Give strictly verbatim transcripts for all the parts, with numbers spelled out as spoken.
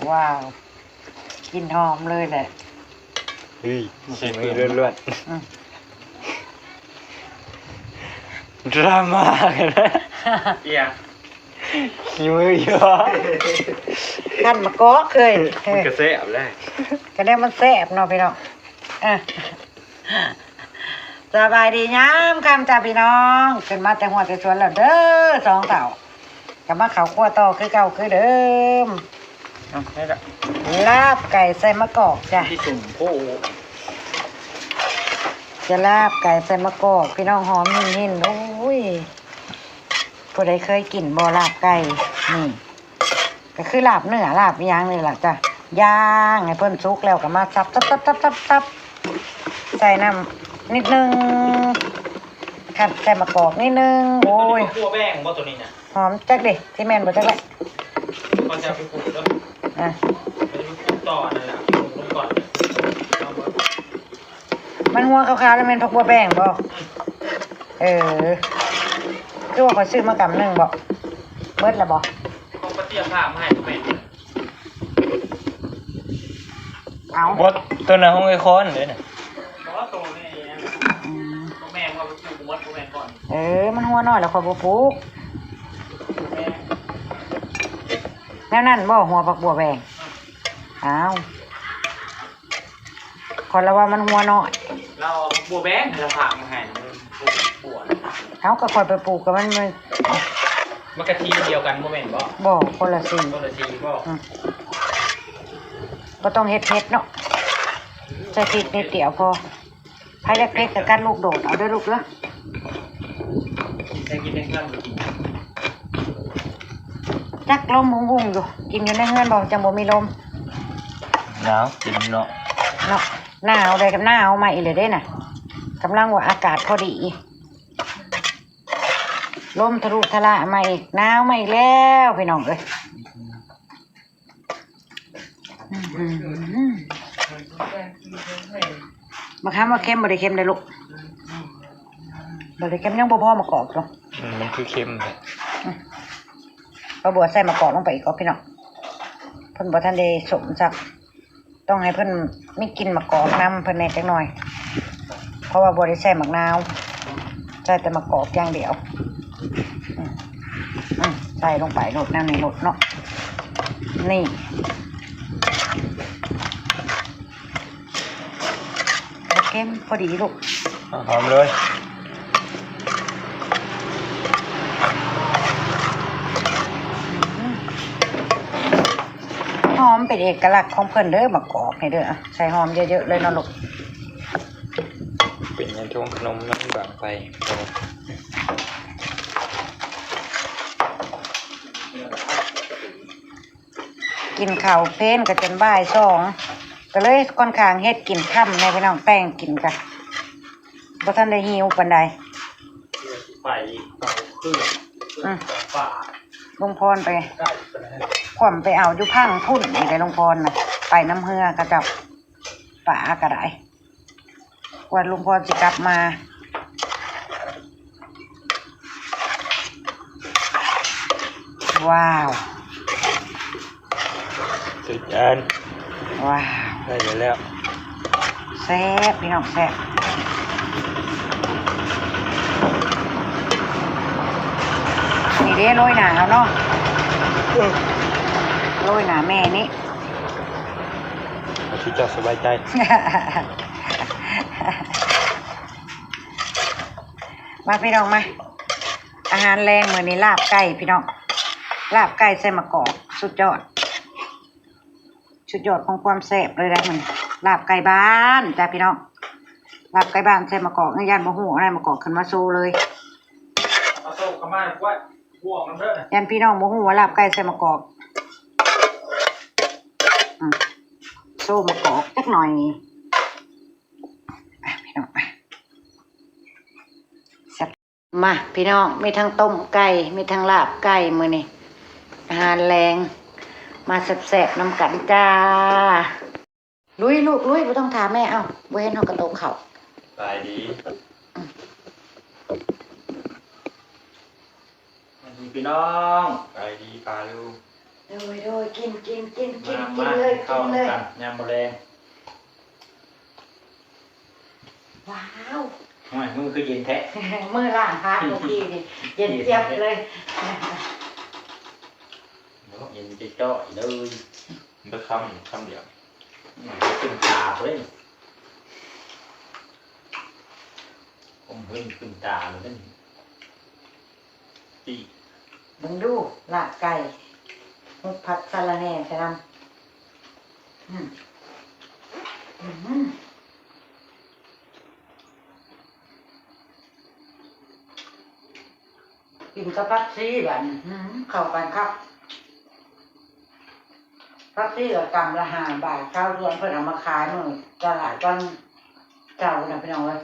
ว้าว กลิ่นหอมเลยแหละ เฮ้ย ฝีมือล้วนๆ อืม ดราม่ากันนะ เอียง ฝีมืออยู่ ขั้นมะกอกเคย มันก็แซ่บแล้ว ก็ได้มันแซ่บเนาะพี่น้อง อ่ะ สบายดียามค่ำจ้าพี่น้อง ขึ้นมาแต่หัวแต่สวนแล้วเด้อสองเฒ่า กลับมาเข้าครัวต่อคือเก่าคือเดิม เอาได้ละ ลาบไก่ใส่มะกอกจ้ะ ที่สุมโพ จะลาบไก่ใส่มะกอก พี่น้อง หอมหินหิน โอ้ย ผู้ใดเคยกินบ่ลาบไก่ นี่ ก็คือลาบเนื้อลาบอิหยังนี่ล่ะจ้ะ ย่างให้เพิ่นสุกแล้วก็มาสับ สับ สับ สับ สับ สับ ใส่น้ำนิดนึง คั้นใส่มะกอกนิดนึง โอ้ย มันเป็นบัวแบงบ่ตัวนี้นะ หอมจักเด้ สิแม่นบ่จักแหละ เขาจะไปปลูกแล้ว อ่ะ เขาจะไปปลูกต่อนั่นแหละ ปลูกลงก่อน มันหัวขาวๆแล้วแม่นผักบัวแบงบ่ เออ คือว่าข้อยซื้อมากำหนึ่งบ่ เบิดแล้วบ่ เขาก็เตรียมผ้ามาให้ก็แม่น เอา บ่ ตัวนั้นของไอ้คอนเด้น่ะ บ่ ตัวนี้ อืม บ่แม่นว่าไปปลูกหมด บ่แม่นก่อน เออ มันหัวน้อยแล้วข้อยบ่ปลูก แม่น แนวนั้นบ่ หัวผักบัวแบง อ้าว ข้อยละว่ามันหัวน้อย เราเอาบัวแบงให้เราฝากมาให้นะ มันบัวนะ เฮาก็ข้อยไปปลูกกับมัน มัน มันกะทิเดียวกันบ่แม่นบ่ บ่ คนละสี คนละสีบ่ อืม บ่ต้องเฮ็ดเผ็ดเนาะ ใส่พริกนิดเดียวพอ ไผอยากเผ็ดก็กัดลูกโดดเอาเด้อลูกเด้อ กินได้กินได้เพื่อนกิน จักลมวุ้งๆอยู่ กินอยู่ในเฮือนบ่ จังบ่มีลม หนาว กินเนาะ เนาะ หนาวได้กับหนาวมาอีกเลยเด้น่ะ กำลังว่าอากาศพอดี ลมทะลุทะละมาอีก หนาวมาอีกแล้วพี่น้องเอ้ย อื้อหือ บักคำว่าเค็มบ่ได้เค็มเด้อลูก บ่ได้เค็ม ยังบ่พอมะกอกอยู่ อืม มันคือเค็มแท้ อืม ป้าบัวใส่มะกอกลงไปอีกก็พี่น้อง เพิ่นบ่ทันได้สมซัก ต้องให้เพิ่นมีกลิ่นมะกอกนำเพิ่นแหน่จักหน่อย เพราะว่าบ่ได้ใส่มะนาว ใส่แต่มะกอกอย่างเดียว อืม อืม ใส่ลงไปโลด แนวนี้โลดเนาะ นี่ เค็มพอดีลูก อ่ะ หอมเลย อืม หอมเป็นเอกลักษณ์ของเพิ่นเด้อ มะกอกนี่เด้อ อ่ะ ใส่หอมเยอะๆเลยเนาะลูก เป็นยังช่วงขนมมันบางไป กินข้าวเพลนก็จนบ่ายสอง ก็เลยค่อนข้างเฮ็ดกินค่ำแหน่พี่น้อง แต่งกินกะบ่ทันได้หิวปานใด ไปเขาเครื่อง อืม ป่า ลุงพรไป ใกล้ไปนะ ขวมไปเอาอยู่พังพุ่นนี่แหละลุงพรน่ะ ไปนำเฮือเขาเจ้า ปลาก็ได้ กว่าลุงพรสิกลับมา ว้าว สุดยอด ว้าว ได้แล้ว แซ่บพี่น้อง แซ่บ นี่เด้ โรยหน้าเอาเนาะ เออ โรยหน้าแม่นี่ เอาที่เจ้าสบายใจ มาพี่น้องมา อาหารแลงมื้อนี้ลาบไก่พี่น้อง ลาบไก่ใส่มะกอก สุดยอด สุดยอดของความแซ่บเลยนะมื้อนี้ ลาบไก่บ้านจ้าพี่น้อง ลาบไก่บ้านใส่มะกอก ย่านบ่ฮู้เอาได้มะกอกขึ้นมาโชว์เลย เอาโซ่เข้ามา กล้วย บวกมันเด้อ ย่านพี่น้องบ่ฮู้ว่าลาบไก่ใส่มะกอก อืม โซ่มะกอกจักหน่อย อ่ะพี่น้อง อ่ะ แซ่บ มาพี่น้อง มีทั้งต้มไก่ มีทั้งลาบไก่มื้อนี้ อาหารแลง มาแซ่บๆนำกันจ้า ลุยลูกลุย บ่ต้องถามแม่ เอ้า บ่เห็นเฮากระโตกเข้า สบายดี สวัสดีพี่น้อง สบายดีป้าลุง โดย โดย กิน กิน กิน กิน มา กิน มา เลย กินข้าว กินเลย กันยามมื้อแลง ว้าว โอ้ย มือคือเย็นแท้ มือล้างผักเมื่อกี้นี่ เย็นเจี๊ยบเลย เย็นจ้อยๆเลย มันก็คำคำเดียว อืมขึ้นตาเลย ผมเพิ่งขึ้นตาเลย ปีก เบิ่งดูลาบไก่หุบผักสะระแหน่ใส่นำ อืม อืม กินกับผักชีบัดนี้ อืม เข้ากันคัก ผักชีก็กำละห้าบาท ชาวสวนเพิ่นเอามาขายมื้อตลาดตอนเช้าน่ะ พี่น้องเอ้ย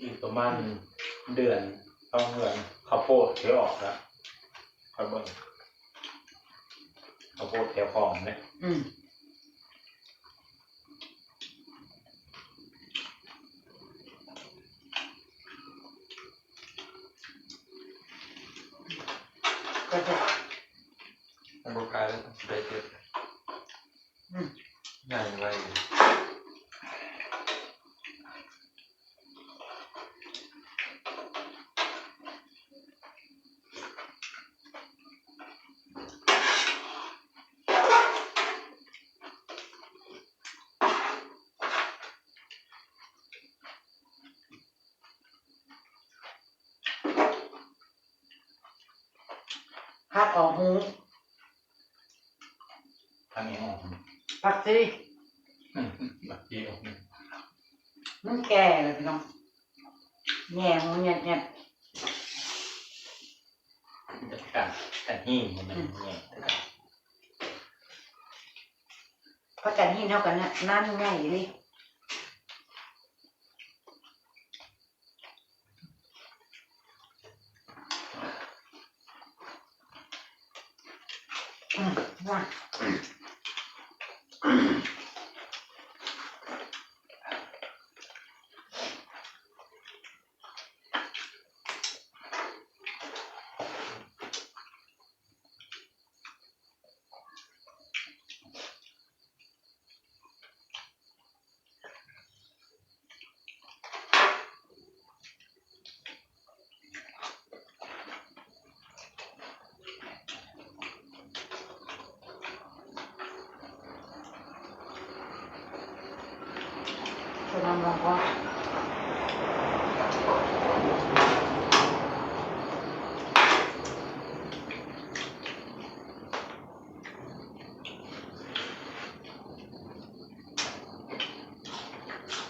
อีกประมาณเดือนสองเดือนข้าวโพดเทออกแล้วค่อยเบิ่งข้าวโพดแถวคลองเนี่ย อืม ก็จะ มันบกลายแล้วได้เก็บ อืม ง่ายไวอยู่ ผักออกหู อันนี้ออก ผักชี อืมแบบที่ออกนี่ มันแก่เลยพี่น้อง แง่หูเนี่ยเนี่ย กัดกัดหิ้งมันเนี่ย ผักกาดหินเท่ากันเนี่ย น้ำใหญ่เลย อืม ว่า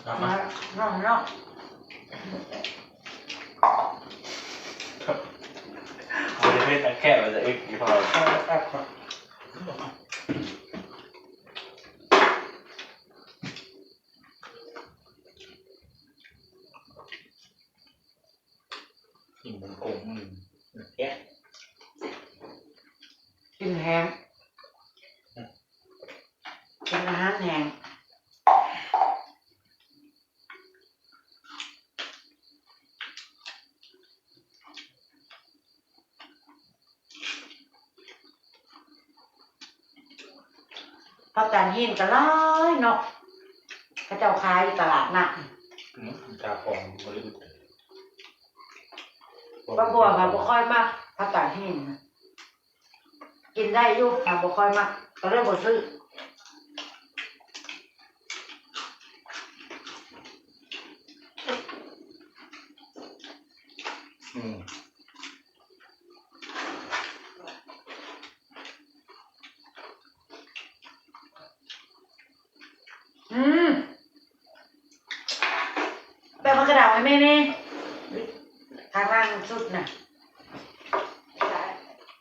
ครับมา น้องเนาะ บริเวณนั้นแคบมันจะอึดอยู่พอ เออแอบก่อน กินมันคงมันแก่ กินแห้ง กินอาหารแห้ง ผักกาดหินก็หลายเนาะ เขาเจ้าขายอยู่ตลาดนัด อืมกาฟองบริสุทธิ์ ป้าบัวค่ะบ่ค่อยมักผักกาดหินนะ กินได้อยู่ค่ะบ่ค่อยมัก ก็เลยบ่ซื้อ อืม อืม แบบมันกระดาษไว้แม่นี่ ทางล่างสุดน่ะ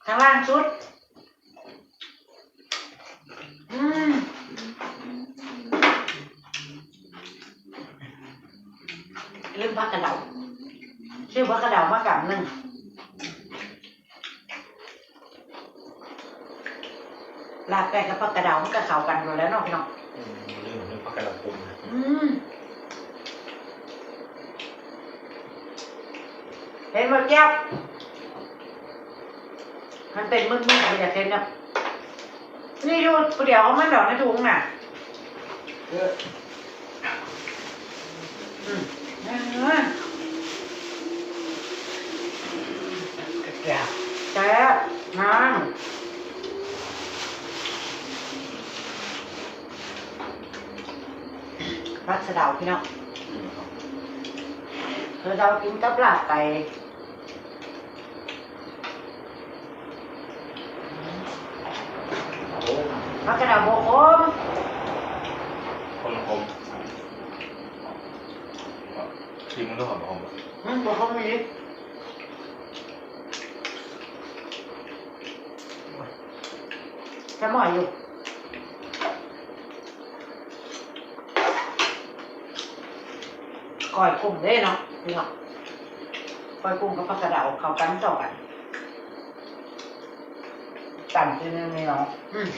ทางล่างสุด อืม ลืมผักกระเดา ซื้อผักกระเดามากำหนึ่ง ลาบไก่กับผักกระเดามันก็เข้ากันอยู่แล้วเนาะพี่น้อง อืม ลืม ลืมผักกระเดาปรุงนะ อืม เห็นบ่เจี๊ยบ มันเป็นมึนๆ บ่อยากเห็นเนาะ นี่อยู่ผู้เดียวของมันดอกในถุงน่ะ เออ อืม เออ แซ่บ แซ่บ น้ำ ผักสะเดาพี่น้อง สะเดากินกับลาบไก่ ผักกระเดาบ่ขม ขมขม ชิมมันดูหอมหอม อืม บ่ขมอีหลี จะหม้ออยู่ ก้อยกุ้งเด้เนาะพี่น้อง ก้อยกุ้งกับผักกระเดาเข้ากันเข้ากัน ตำกินเหนียวๆ อืม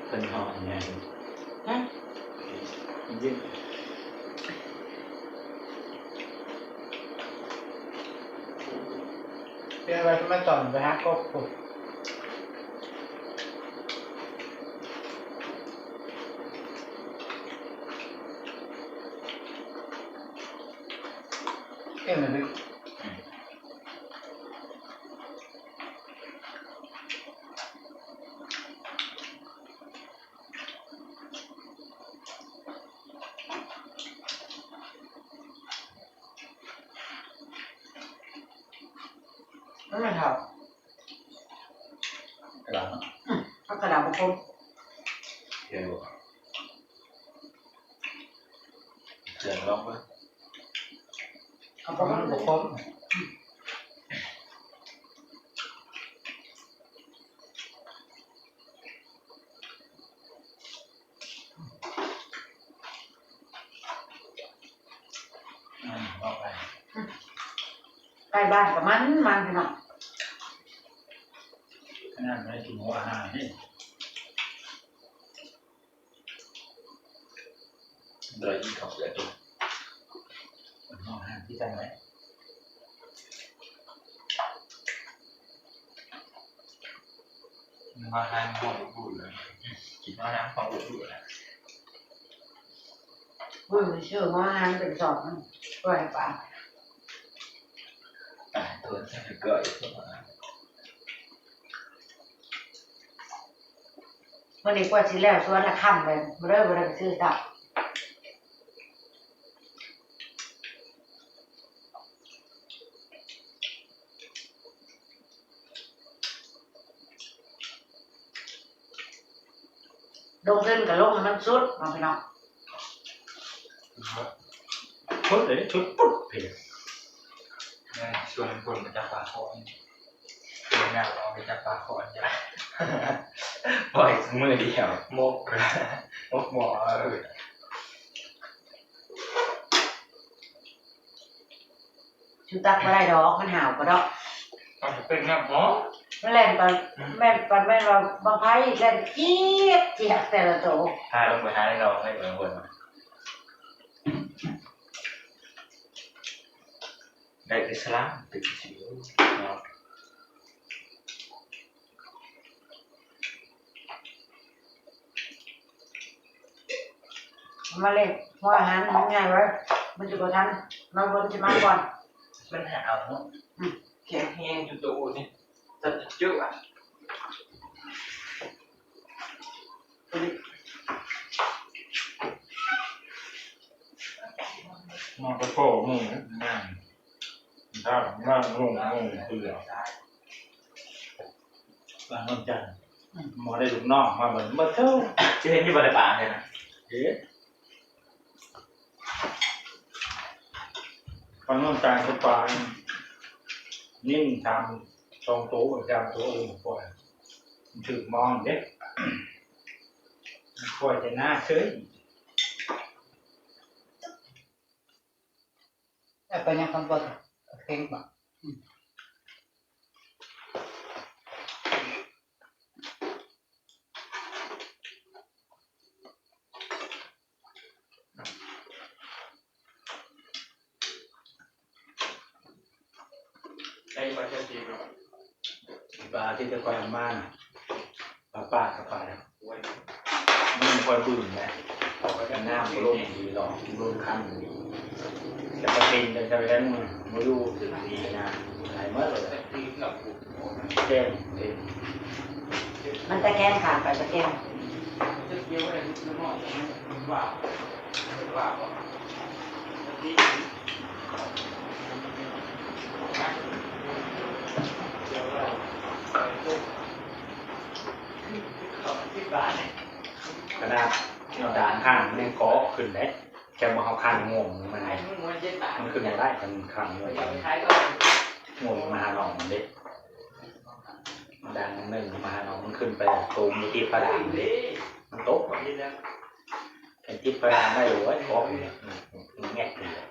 เป็นหอมไง ฮะ ยิ่ง เป็นอะไรที่มาตอนไปหากบขุด เอ็มเลย ไม่เท่า กระดาษ อืม เอากระดาษมาคม เดี๋ยว เสียงร้องปะ เอาประมาณนั้น บ่คม อืม เอาไป ใกล้บ้านกับมัน มันพี่น้อง ขนาดไม่ได้กินหัวอาหารนี่ เดี๋ยวกินข้าวเปลือกดู หัวอาหารที่ทำไว้ มาทานของอุ่นๆเลย กินมาทานของอุ่นๆเลย มื้อนี้ซื้อมาหั่นเป็นซอง ปล่อยปลา อ่ะ ตัวนี้ก็อีกตัว มื้อนี้กว่าสิแล้วสวนละค่ำเลย บ่ได้ บ่ได้ไปซื้อซ้ำ ลงทุนก็ลงให้มันสุดเนาะพี่น้อง สุดเลย สุดปุ๊บเลย แม่ชวนคนมาจับปลาคอนี่ ชวนแม่เอาไปจับปลาคอนี่ ปล่อยมือเดียว มก มกหมอ เออ สิตักบ่ได้ดอก มันหาวกระดอก มันเป็นน้ำหอม มันแล่นไป แม่นไป แม่นว่าบั้งไฟแล่นเจี๊ยบเจี๊ยบแต่ละโต พาลงไปหาในหนองในเมืองบน ได้แต่สลาม เป็นสิวเนาะ มาเลย เพราะอาหารมันง่ายไว้ มันจะบ่ทัน เราเบิ่งสิมาก่อน มันหาเอาเนาะ อืม แข็งแฮงอยู่โตนี่ จัดเยอะอะ มาก็โตมึงนะ นั่ง ถ้านั่งลง ลงเพื่อ หลังวันจันทร์ อืม หมอได้ลูกน้องมาเหมือนเมื่อเช้า จะเห็นอยู่บ่ได้ปลาเลยนะ เอ๊ะ ตอนนั้นจานก็ปลา นิ่มทำสองตัว สามตัว เออ ปล่อย ถือมองเด้ ปล่อยแต่หน้าเฉย Apa niya kang bot? Pink ba? Ay, pa siya, sino? Iba, ate, te, kuwan, man. ปลาปากกับปลาเนี่ยมันคอยบึ้งนะกันน้ำก็ลงดีหรอกลงคันดีแต่ก็เป็นเลยจะไปได้มือมาดูดีนะหายเมื่อเลยแจ้งเต็ม มันตะแคงข้างไปตะแคง ขนาดเอาด่างข้างมันยังเกาะขึ้นได้ แค่บ่เอาข้างงวงมันไง มันขึ้นมาได้ มันข้างงวงมัน งวงมาหาหนองมันเด้ ด่างหนึ่งมาหาหนองมันขึ้นไปตูมอยู่ที่ผาด่างเด้ มันตกบ่ ไอ้ที่ผาด่างได้อยู่ไว้เกาะอยู่เนี่ย มันแงกอยู่เลย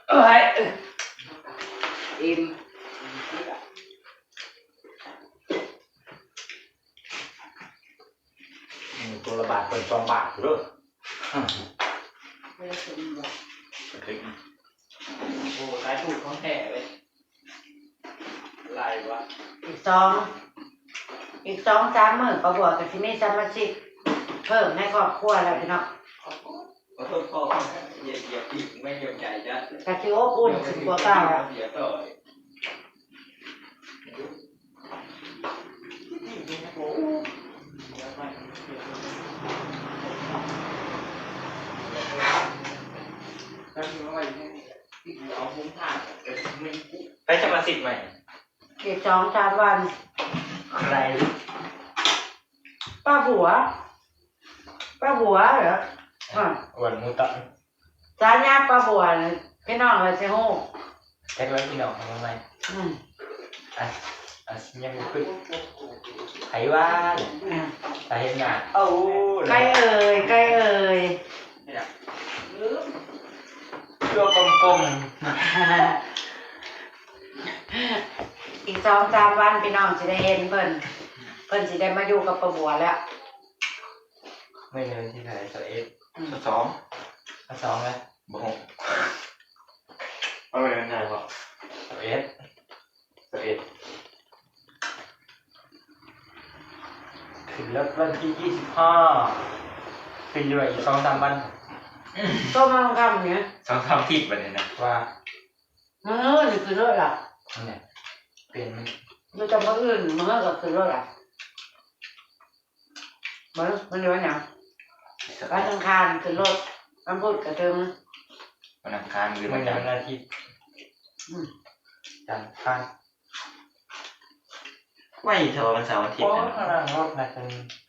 เอ้ย อิ่ม อืม ตัวละบาทเป็นสองบาทอยู่เด้อ อืม ไม่ได้ซื้อหรอก โอ้ ขายถูกของแท้เลย ลายวะ อีกสอง อีกสองสามมื้อ ป้าบัวก็สิมีสมาชิกเพิ่มในครอบครัวแล้วพี่น้อง ขอโทษพ่อ อย่า อย่าปีก ไม่ยอมใจจ้ะ ก็สิอบอุ่นขึ้นกว่าเก่า เสียต่อ ไปสมาชิกใหม่ อีกสองสามวัน ใคร ป้าบัว ป้าบัวเหรอ อ่ะ อ้วนหมูตับ สายาป้าบัวน่ะ พี่น้องว่าสิฮู้ จักแล้วพี่น้องเอามาใหม่ อืม อ่ะ อ่ะ ยังบ่ขึ้น ไผว่า อ่ะ ตาเห็นหน้า เอ้า ใครเอ่ย ใครเอ่ย ตัวกลมๆ อีกสองสามวันพี่น้องสิได้เห็นเพิ่น เพิ่นสิได้มาอยู่กับป้าบัวแล้ว ไม่เลยที่ไหน สิบเอ็ด อืม สิบสอง สิบสองเลย บ่ฮู้ เอาไปวันไหนวะ สิบเอ็ด สิบเอ็ด ขึ้นรถวันที่ยี่สิบห้า ขึ้นอยู่อีกสองสามวัน ก็มาค่ำเนี่ย สองสามอาทิตย์บัดนี้นะ ว่า มื้อนี่คือรถล่ะ นั่นแหละ เปลี่ยนมัน อยู่แต่มื้ออื่น มื้อก็คือรถล่ะ มื้อ มื้อนี้วันหยัง วันอังคารขึ้นรถ วันพุธก็ถึง วันอังคารหรือวันจันทร์ วันอาทิตย์ อืม จันทร์อังคาร ไวเถอะวันเสาร์อาทิตย์ โอ้ นะ ข้างล่างรถนะ เป็น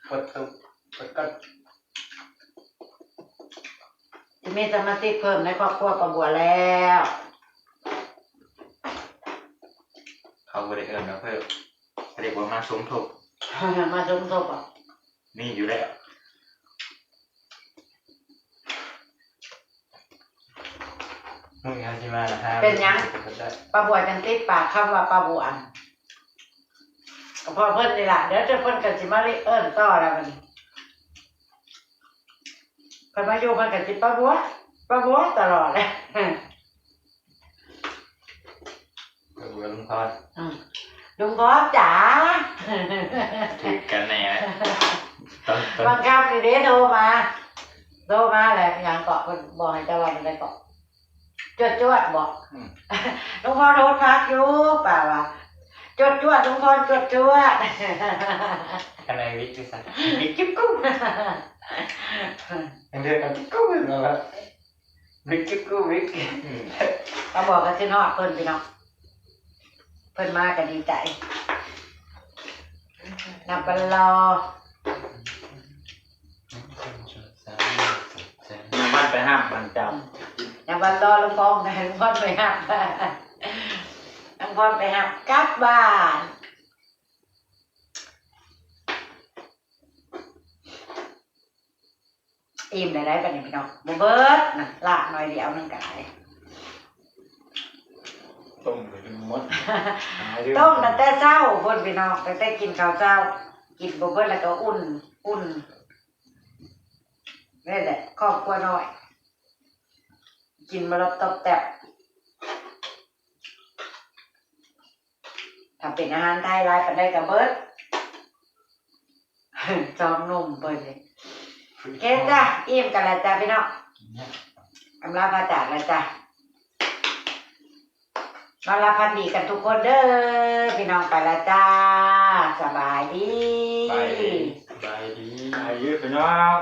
ประตู เปิดก็ จะมีสมาชิกเพิ่มในครอบครัวป้าบัวแล้ว เขาบ่ได้เอิ้นมาเพิ่ม เขาเรียกว่ามาสมทบ มาสมทบอ่ะ นี่อยู่แล้ว มื้อนี้สิมาละฮะ เป็นหยัง ป้าบัวจังติดปากคำว่าป้าบัว ก็เพราะเพิ่นนี่ล่ะ เดี๋ยวเจ้าเพิ่นก็สิมาเอิ้นต่อแล้วบัดนี้ เพิ่นมาอยู่เพิ่นก็สิป้าบัว ป้าบัวตลอดเลย ป้าบัวลุงพร อืม ลุงพรจ๋า ถือกันแน่ ตอน ตอน บางครั้งนี่เด้โทรมา โทรมาแหละ หยังเกาะ เพิ่นบอกให้เจ้าว่ามันได้เกาะ จวดจวดบอก อืม ลุงพรโทรทักอยู่ ป้าว่า จวดจวด ลุงพรจวดจวด ข้างในวิกด้วยซ้ำ วิกจิ๊บกุ๊บ ยังเรียกกันจิ๊บกุ๊บอยู่เลย วิกจิ๊บกุ๊บวิก อืม ป้าบัวก็สิฮอดเพิ่นพี่น้อง เพิ่นมาก็ดีใจ นับวันรอ น้ำมันไปห้ามมันเจ้า นับวันรอลุงพร ลุงพรไปฮับ ลุงพรไปฮับกลับบ้าน อิ่มได้ได้บัดนี้พี่น้อง บ่เบิดนะ ละหน่อยเดียวหนึงก็ได้ ต้มไปจนหมดหายเลย ต้มตั้งแต่เช้าพุ้นพี่น้อง ตั้งแต่กินข้าวเช้า กินบ่เบิดแล้วก็อุ่น อุ่น นี่แหละ ครอบครัวน้อย กินมาลบตบแตบ ถ้าเป็นอาหารไทยหลายปานใดก็เบิด จอมหนุ่มเพิ่นนี่ โอเคจ้ะ อิ่มกันแล้วจ้ะพี่น้อง อำลาพระจากแล้วจ้ะ นอนหลับฝันดีกันทุกคนเด้อ พี่น้อง ไปแล้วจ้า สบายดี ไป สบายดี ไปยืดไปเนาะ